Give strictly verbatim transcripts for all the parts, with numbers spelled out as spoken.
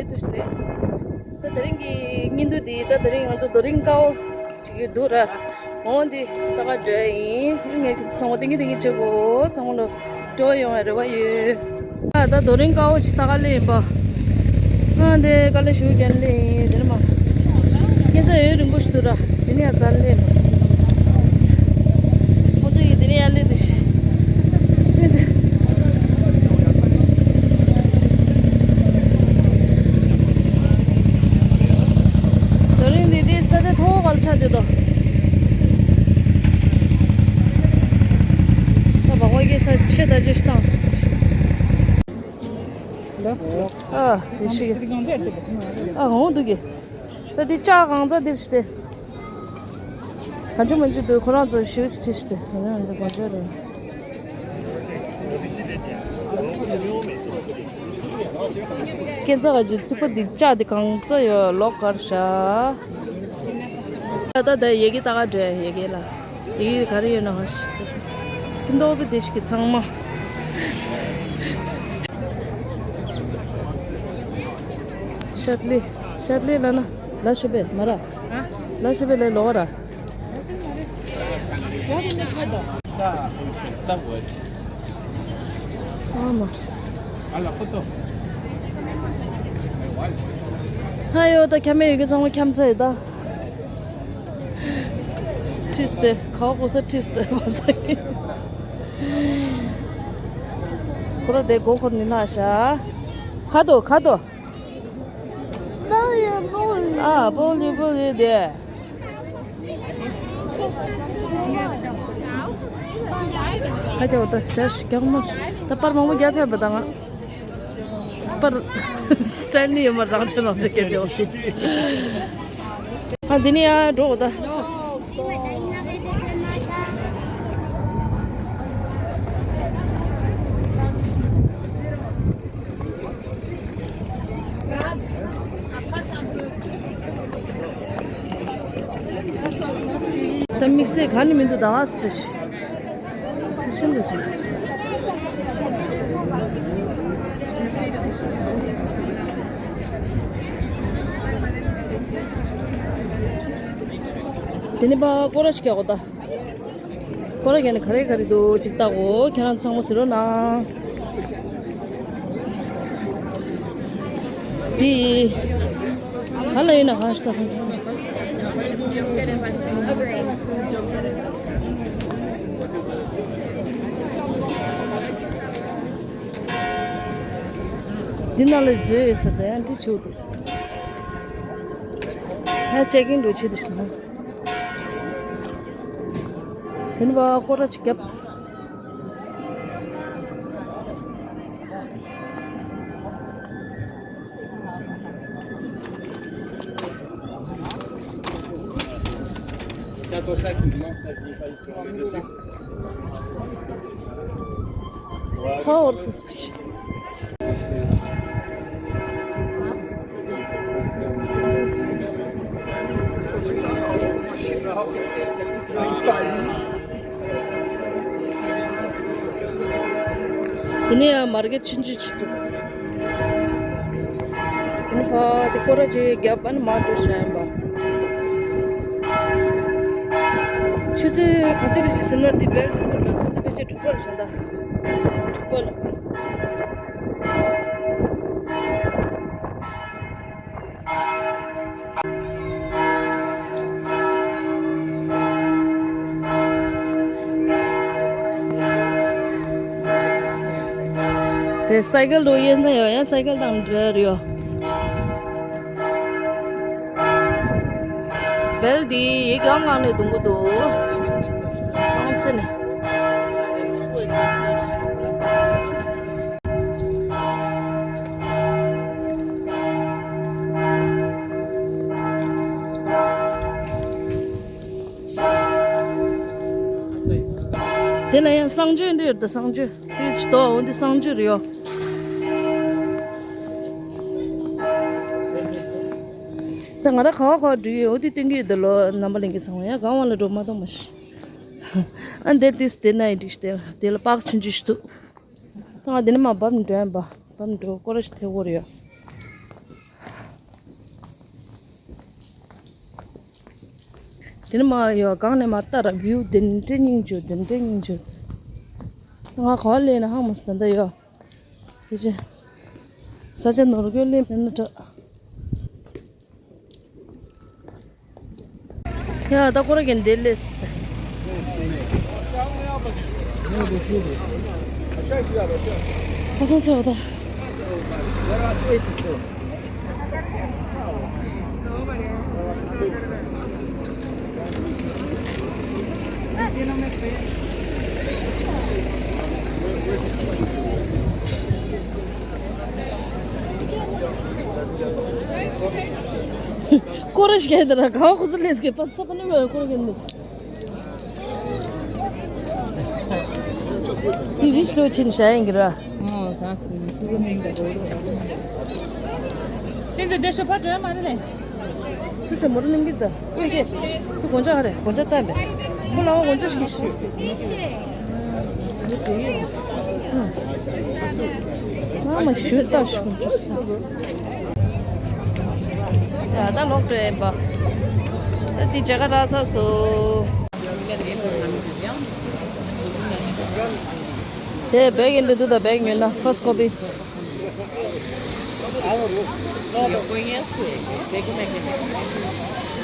ད་དེ་རིང་གི་བརྙན་ཐུང་འདི་ད་དེ་རིང་ང་ཚོ་རྡོ་རིང་དཀར་པོ་བྱེད་ཀྱི་འདུག་ར། འོ་འདི་ད་ག་འགྲོ་ཡིན། ངས་ཚང་མ་ཏིང་ངེ་ཏིང་ངེ་བྱེད་དགོས། ཚང་མ་ལོ་འགྲོ་ཡོང་བའི་རེ་བ་ཡོད། ཨ་ད་རྡོ་རིང་དཀར་པོ་ཞིག་ད་ག་སླེབས་ཡིན་པ། ཨ་འདི་དཀའ་ལས་ཞེ་པོ་བརྒྱབ་སླེབས་ཡིན། དེ་ནས་མ་ཁྱེད་ཚོ་ཡུན་རིང་པོ་ཞིག་འདུག་ར། དེ་ནས་ཡང་རྩ་སླེབས་ཡིན་པ། ཁོང་ཚོ་ཡིས་དེ་ནས་ཡར་སླེབས་དུས། དེ་རིང་འདི་དེ་ས་ཆ་མཐོ་བོ་ག་ལ་ཆགས་བསྡད་དོ། ད་བག་བག་གི་ཚ་ཆེ་ད་ཅི་ཞིག་དང་། ཨ་ཡེ་ཤི་ཨ་འོང་འདུག་གི། ད་འདི་ལྕགས་གང་ཚ་འདིར་ཞིག་སྟེ། གང་བྱུང་མང་བྱུང་དུ་ཁོ་རང་ཚོ་ཞེ་པོ་ཅིག་ཁྲིད་ཤི་སྟེ། གང་ཡང་འདི་གང་བྱུང་རེད། སྐྱེ་འཚར་ག་ཅིག་རྩིག་པ་འདི་ལྕགས་འདི་གང་ཚ་ཡོད་ལོག་གར་བཞག་ད་ད་ཡ་གི་ད་ག་འགྲོ་ཡ་གི་ལ་ཡ་གི་ག་རེ་ཡོད་ན་ག་ཤི་སྟེ། མདོག་པི་དེ་ཞིག་གི་ཚང་མ། ཤད་ལི། ཤད་ལི་ལ་ན། ལ་ཤུ་བེ་མ་ར། ལ་ཤུ་བེ་ལ་ལོ་ར། ཨ་མ། ཧ་ཡོ་ད་ཁྱམས་ཡོད་ཀྱི་ཚང་མ་ཁྱམས་ཚ་ཡི་ད། ཁྲིས་ཏེ་ཁ་བ་གོ་ས་ཁྲིས་ཏེ་མ་ས་ཡི། ཁོ་ར་དེ་མགོ་འཁོར་ནི་ན་ཤ། ཁ་དོ་ཁ་དོ། ཨ་བོ་ལི་བོ་ལི་དེ། ཁ་ཅག་འོ་ད་ཤ་ཞིག་ཀྱང་མ། ད་པར་མང་པོ་རྒྱག་ཚར་བ་དང་། པར་སྤྲད་ནི་ཡོད་མ་རང་ཆ་རང་ཆ་སྐད་དེ་འོ་ཤི། ཨ་འདི་ནི་ཡ་འགྲོ་འོ་ད། ད་དམིགས་བསལ་ག་ནི་མི་འདུག་ད་ཨ་སི་ཤི་འདུག་ཤི། དེ་ནི་པ་སྐོར་ར་ཞིག་རྒྱག་གོ་ད། སྐོར་ར་རྒྱག་ནི་ག་རེ་ག་རེ་འདུག་ཅིག་ལྟ་གོ་ཁྱེད་རང་ཚང་མ་ཟེར་རོགས་གནང་། འདི། ག་ལ་ཡིན་ན་གང་ཞིག་ས་གང་ཞིག་ས། འདི་ནང་ལ་བཟོས་ཡོད་ས་དེ་ཡང་འདི་ཆུ་འདུག་ཧ་ཅེག་ཨིན་འགྲོ་ཆེད་དུ་ཞིག་ན། དེ་ནི་བ་སྐོར་ར་ཅིག་བརྒྱབ། ཚ་འོར་ཚ་སི། དེ་ནས་ཡང་མར་གེ་ཆུང་ཆུང་ཅིག་འདུག་དེ་ནས་ཕ་དེ་སྐོར་ར་ཅིག་བརྒྱབ་ཨ་ནི་མར་འགྲོ་བཞག་ཡིན་པ། ཆུ་ཚོད་ག་ཚོད་རེད་ཟེར་ན་དེ་བལ་དུ་མུར་ལ་ཆུ་ཚོད་ཕལ་ཆེར་དྲུག་པ་རེད་བཞག་ད། དྲུག་པ་ལ། དེ་སའི་ཀལ་འགྲོ་ཡས་ན་ཡོད་ཡ། སའི་ཀལ་དང་འབྲེལ་ཡོད། བལ་འདི་ཡི་གང་ངང་ནས་གཏོང་གི་འདུག་ཨང་ཙི་ནས། དེ་ལ་ཡང་གསང་སྤྱོད་འདི་ཡོད་དོ། གསང་སྤྱོད་འདི་ཅི་ཏོ་འོ་འདི་གསང་སྤྱོད་རེད་ཡོ། ད་ང་ར་ག་བ་ག་བ་འགྲོ་ཡོད་འོ་འདི་སྟོན་གི་ཡོད་དོ་ལོ། རྣམ་པ་ལྷན་རྒྱས་ཚང་མ་ཡང་གང་བ་ལ་འགྲོ་མ་གཏོང་མ་ཤི། ཨ་འདི་དེ་སྟེ་ན་ཡི་འགྲིག་སྟེ་དེ་ལ་པག་ཆུང་ཆུང་ཞིག་འདུག་ད་ང་འདི་ནས་མ་བབས་འགྲོ་ཡིན་པ། བབས་འགྲོ་སྐོར་ར་ཞིག་ཐེབས་དགོས་རེད་ཡོ། དེ་ནས་མར་ཡོད་སྒང་ནས་མར་ལྟ་ར། བིའུ་དེ་འདྲའི་སྙིང་རྗེ། དེ་འདྲའི་སྙིང་རྗེ། ང་ག་པར་སླེབས་ན་ཧང་མ་སི་ད་ལྟ་ཡོད། དེ་ཅི། ས་ཆ་ནོར་གོ་སླེབས་མེད་ན་དྲག་ཡ། ད་ཁོ་ར་གན་དེ་ལས། ཁ་སང་ཚེ་བ་ད། སྐོར་ར་ཞིག་ག་དེ་ར་ག་བ་ཁོ་སུ་ལས་ཀྱི་པ་ས་པ་ནི་མ་སྐོར་གན་ནི། དེ་བིས་ཏོ་ཆིན་ཤ་ཡིན་གི་ར། ཨོ་ད་སུ་སུ་མིང་ད་རོ་རོ། དེ་ཚོ་དེ་ཤོ་ཕ་དྲོས་མ་རེད། སུ་ཤ་མོ་ར་ནིང་གི་ད། ཨེ་ཀེ། སུ་གོན་ཆ་ཧ་རེ་གོན་ཆ་ལྟ་ལེ། ཁོ་ལ་འོ་གོན་ཆ་ཞིག་ཞུ། ང་མ་ཞུ་ལྟ་ཞུ་གོན་ཆ་སུ། ཡ་ད་ལོག་འགྲོ་ཡིན་པ། ད་འདི་མཇལ་ཁ་རག་ཚར་སོང་། དེ་བེག་ཡིན་འདྲ་འདུག་ད་བེག་ཉོས་ན་ཕར་སི་ཀོ་པི།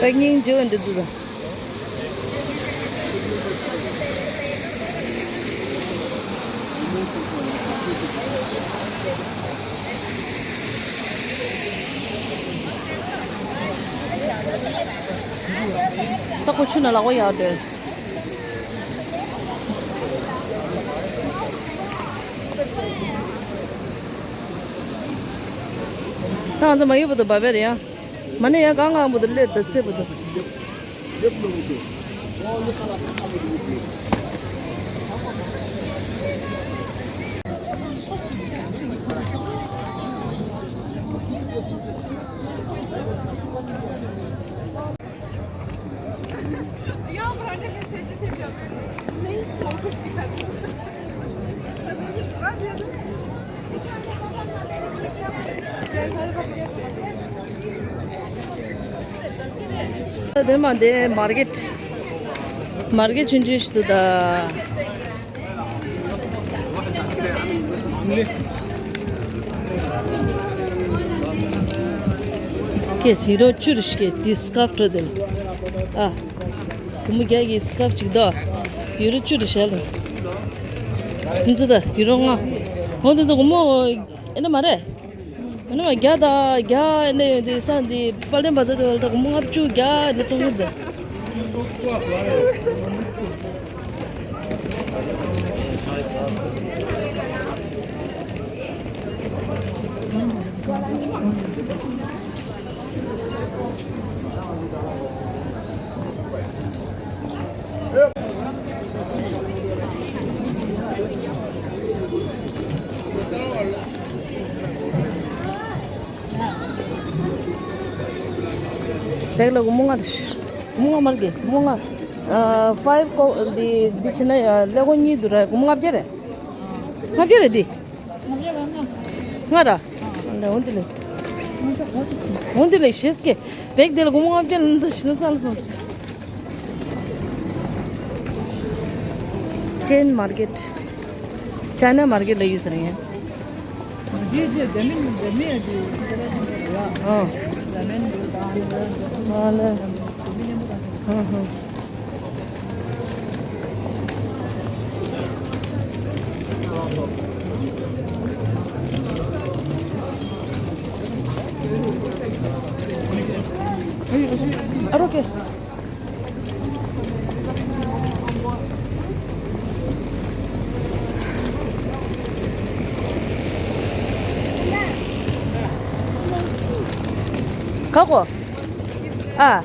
བེག་སྙིང་རྗེ་པོ་འདྲ་འདུག་ད། ད་ཁོ་ཆུ་ནང་ལ་ཁོ་ཡར་སྡོད། ད་ང་ཚོ་མ་ཡུལ་བར་དུ་བབས་པ་རེད་ཡ། མ་ནི་ཡ་གང་གང་བར་དུ་སླེབས་ད་ཚེ་བར་དུ། དེ་མ་དེ་མར་ཀེཊ། མར་ཀེཊ་ཆུང་ཆུང་ཞིག་འདུག་ད། ཀེ་ཡུ་རོ་བཅུ་རེ་ཞིག་གི་དེ་སི་ཀར་ཕི་འགྲོ་དེ། ཨ། སྒོར་མོ་བརྒྱ་གི་སི་ཀར་ཕི་ཅིག་འདུག་ཡུ་རོ་བཅུ་རེ་བཞག་ལ། ཁྱེད་ཚོ་ད་ཡུ་རོ་ལྔ། འོ་དེ་ཚོ་སྒོར་མོ་ཨེ་ན་མ་རེད། ཨེ་ན་མ་བརྒྱ་དང་བརྒྱ་ཨེ་ན་ཡོད་དེ་ས་འདི་པ་ལེན་པ་ཚོ་དེ་བ་ད་སྒོར་མོ་ལྔ་བཅུ་བརྒྱ་ཨེ་ན་བཙོང་གི་འདུག་བེག་ལ་སྒོར་མོ་ལྔ་རེད། སྒོར་མོ་ལྔ་མ་རེད། སྒོར་མོ་ལྔ། ཨ། ཕའིབ་ཀོ་འདི་འདི་བྱས་ན་ཀླད་ཀོར་གཉིས་འདུག་ར། སྒོར་མོ་ལྔ་བརྒྱ་རེད། ལྔ་བརྒྱ་རེད་འདི། ལྔ་ར། ལ་འོན་ཏེ་ལེ། འོན་ཏེ་ལེ་ཤེས་ཀྱི། བེག་དེ་ལ་སྒོར་མོ་ལྔ་བརྒྱ་ལ་འདི་ཤི་ན་ཚར་སོང་། ཅེན་མར་ཀེཊ། ཅའི་ན་མར་ཀེཊ་ལ་ཡོད་ས་རེད། ཨ། ཨ་ལེ། ཧུ་ཧུ། ཨ་རོ་ཀེ། ཁ་གོ། ཨ།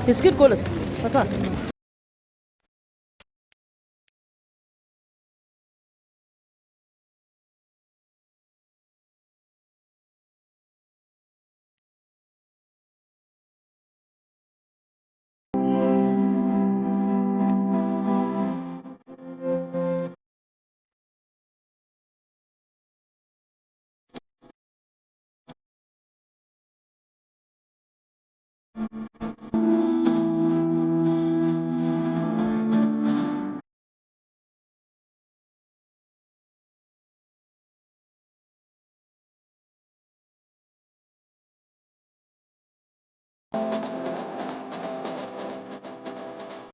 བིས་ཀིཊ་གོ་ལ་སི། ཁ་ས།